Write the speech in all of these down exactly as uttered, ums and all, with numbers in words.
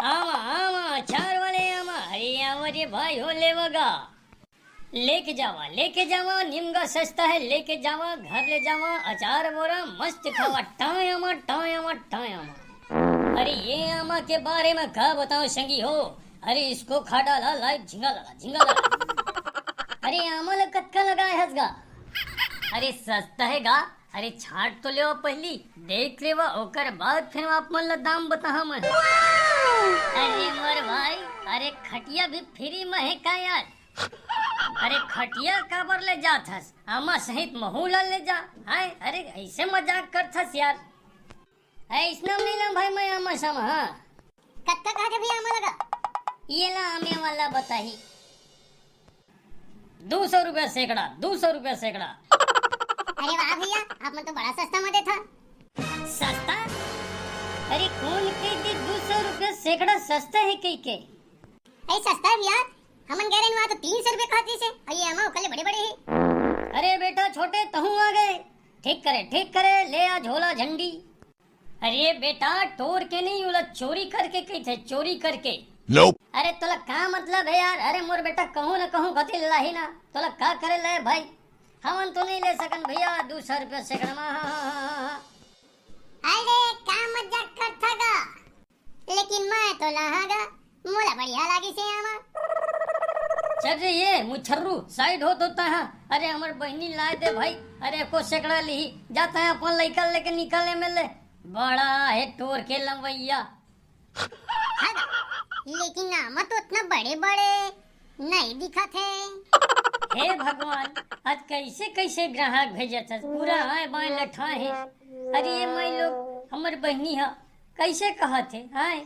आमा, आमा, अचार वाले आमा, अरे आमा रे भाई हो, लेवा गा। लेके जावा, लेके जावा, नीम गा सस्ता है, लेके जावा, घर ले जावा, अचार बोरा मस्त खावा, टाय आमा, टाय आमा, टाय आमा। अरे ये आमा के बारे में का बताऊं संगी हो, अरे इसको खा डाला लाइफ झिंगा लगा, झिंगा लगा। अरे आमा ला कतका लगाए हस गा? अरे सस्ता है गा, अरे छाट तो लेवा पहली, देख लेवा, ओकर बाद फिर आप मन ला दाम बताहा मैं। अरे मोर भाई, अरे खटिया भी फ्री में है का यार? अरे खटिया काबर ले जात हस? आमा सहित महू ला ले जा। हाय, अरे ऐसे मजाक करत हस यार। ऐसना नहीं ना भाई, मैं आमा सामा, हाँ। कतका कहा के भैया आमा लगा? ये ला आमे वाला बताही। दो सौ रुपया सैकड़ा, दो सौ रुपया सैकड़ा। अरे वाह भैया, आप मन तो बड़ा सस्ता में देथा। सस्ता? अरे कौन कह दे दो सौ रुपया सैकड़ा सस्ता है कह के? अरे सस्ता है भैया, हमन गए रहे वहाँ तो तीन सौ रुपया कहत रहिसे, और ये आमा ओकर ले बड़े बड़े है। अरे बेटा छोटे, तहूँ आ गए। ठीक करे, ठीक करे, ले आ झोला झंडी। अरे बेटा, टोर के नहीं, ओला चोरी करके कहिथे, चोरी करके। Nope। अरे तोला का मतलब है यार? अरे मोर बेटा, कहूँ न कहूँ गति लाही ना, तोला का करे ले भाई? हमन तो नहीं ले सकन भैया, दो सौ रुपया सैकड़ा में। हाँ, हाँ, हाँ, हाँ, हाँ। अरे का मजाक करथा गा? लेकिन मैं तो लाहा गा, मोला बढ़िया लागिस हे आमा। चल रे ये मुछर्रू, साइड हो तो तैं हा। अरे हमर बहिनी लाए दे भाई, अरे एको सैकड़ा लिही, जा तैं अपन लइका लेके निकल एमे ले। बड़ा हे टोर के लंवैया। हाँ गा, लेकिन आमा तो उतना बड़े बड़े नहीं दिखत हे। हे भगवान, आज कैसे कैसे ग्राहक भेजत हस, पूरा आए बाएं लठा हे। अरे ये माई लोग, हमर बहिनी हा कैसे कहत हे, आए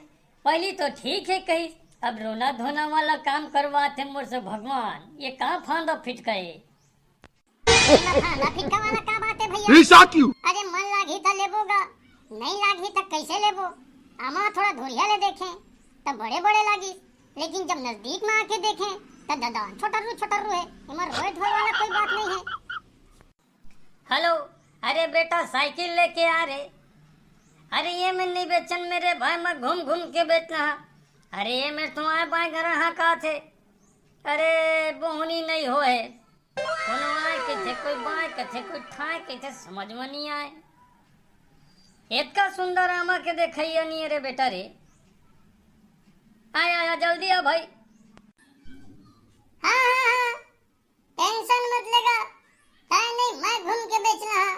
पहली तो ठीक हे कहिस, अब रोना धोना वाला काम करवात हे मोर से। भगवान, ये का फांदा फिटकाए? एमा फांदा फिटका वाला का बात हे भैया? ऐसा क्यों? अरे मन लागही त लेबो गा, नहीं लागही त कैसे लेबो? आमा थोड़ा दूरिहा ले देखे त बड़े बड़े लागिस, लेकिन जब नजदीक में आके देखे त दादा छोटर्रू छोटर्रू हे। एमा रोए धोए वाला कोई बात नहीं हे। हेलो, अरे बेटा साइकिल लेके आ रे। अरे ये मैं नहीं बेचन मेरे भाई, मैं घूम घूम के बेचना है। अरे ये मेरे तो आए बाएं घर हाँ का थे। अरे बोहनी नहीं हो है, कोनो आए के थे, कोई बाएं के थे, कोई ठाए के थे, समझ में नहीं आए। इतना सुंदर आमा के देखैया नहीं रे बेटा रे। आया आया जल्दी आ भाई। हाँ हाँ हाँ, टेंशन मत लेगा, काय नहीं मैं घूम के बेचना है।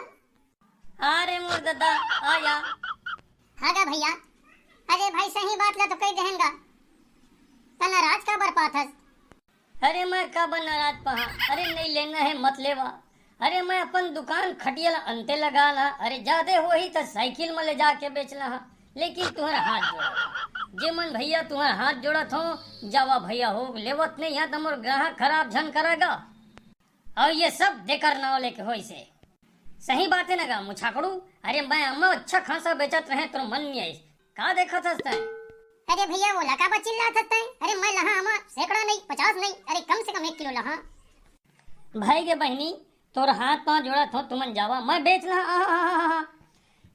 अरे मोर दादा, आ जा। हाँ गा भैया, अरे भाई सही बात ला तो कह देहन गा, त नाराज काबर पाथस? अरे मैं काबर नाराज पाहा, अरे नहीं लेना है मत लेवा। अरे मैं अपन दुकान खटिया ला अंते लगा ला, अरे जादे होही त साइकिल में ले जाके बेच ला। लेकिन तुहर हाथ जोड़ा, जे मन भैया तुहर हाथ जोड़त हो, जावा भैया हो, लेवत नहीं है त मोर ग्राहक खराब झन करा गा। और ये सब देकर नाव लेके होइसे। सही बात है ना गा मुछाकड़ू? अरे मैं अम्मा अच्छा खासा बेचत रहे, तोर मन नहीं आइस। का देखत हस तैं? अरे भैया, वो लका बा चिल्लात हस तैं? अरे मैं लहा अम्मा सैकड़ा नहीं, पचास नहीं, अरे कम से कम एक किलो लहा। भाई के बहिनी, तोर हाथ पाँव जोड़त हो, तुमन जावा, मैं बेच लहा। आहा,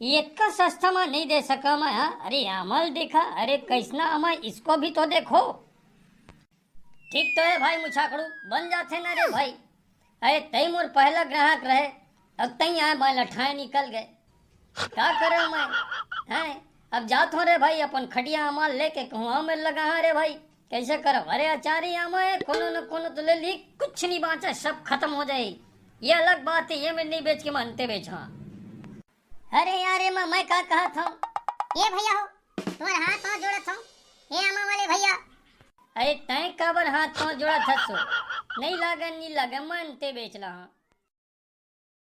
ये इतना सस्ता में नहीं दे सका मैं, हाँ? अरे अमल देखा, अरे कैसना अमल, इसको भी तो देखो। ठीक तो है भाई मुछाकड़ू, बन जाथे ना रे भाई। अरे तई मोर पहला ग्राहक रहे, अब तई आए बाएं लठाए निकल गए। का करा मैं? हैं? अब जात हो रे भाई, अपन खटिया अमाल लेके कहूँ आमे लगा हाँ रे भाई। कैसे करब? अरे अचारी आमा है, कोनो न कोनो तो ले ली, कुछ नहीं बाँचा, सब खत्म हो जाए। ये अलग बात है, ये मैं नहीं बेच के मानते बेच हाँ। अरे यार, एमा मैं का कहत हूँ? ये भैया हो, तुम्हारे हाथ पाँव जोड़त हूँ। ये आमा वाले भैया। अरे तैं काबर हाथ पाँव जोड़त हस सो? नहीं लागे, नहीं लागे, मन ते बेच ला हाँ।